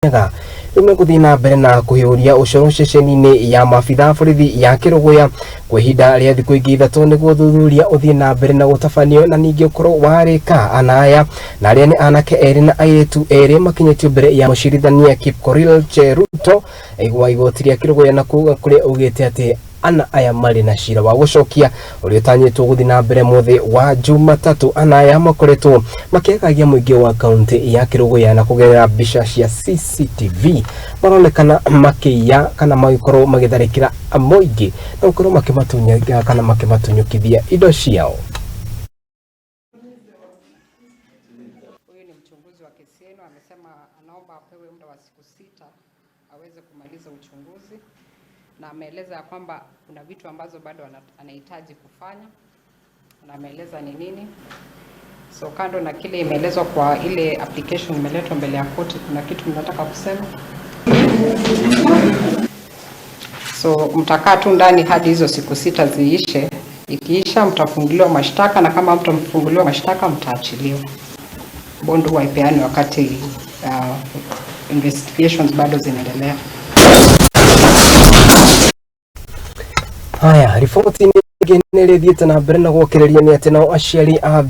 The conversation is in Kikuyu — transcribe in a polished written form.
Kirinyaga rĩu megũthiĩ na mbere na kũhiũria ũcoro ceceni-inĩ ya maabitha a borithi ya Kĩrũgũya kwa ihinda rĩa thikũ ingĩ 3 nĩguo ũthuthuria ũthiĩ na mbere na gũtabanio na ningĩ ũkorwo warĩka. Ana aya na arĩa nĩ anake 2 na airĩtu 2 makinyĩtio mbere ya mũcirithania Kipkorir Cheruto wa igoti rĩa Kĩrũgũya na kũrĩa augĩte atĩ ana aya marĩ na cira wa gũcokia ũrĩa ũtanyĩtwo gũthiĩ na mbere mũthĩ wa Jumatatũ. Ana aya makoretwo makĩagagia mũingĩ wa kaunti ya Kĩrũgũya na kũgerera mbica cia CCTV maronekana makĩiya kana magĩkorwo magĩtharĩkĩra mũingĩ na gũkorwo makĩmatunya kana makĩmatunyũkithia indo ciao. Huyu ni mchunguzi wa kesi yenu, amesema anaomba apewe muda wa siku 6 aweze kumaliza uchunguzi, na ameeleza ya kwamba kuna vitu ambazo bado anahitaji kufanya na ameeleza ni nini. So kando na kile imeelezwa kwa ile application imeletwa mbele ya koti, kuna kitu mnataka kusema? So mtakaa tu ndani hadi hizo siku 6 ziishe. Ikiisha mtafunguliwa mashtaka, na kama mtafunguliwa mashtaka mtaachiliwa. Bond huwa haipeanwi wakati investigations bado zinaendelea. Haya, riboti nĩ ĩrĩthiĩte na mbere na gũkĩrĩria nĩ atĩ nao aciari a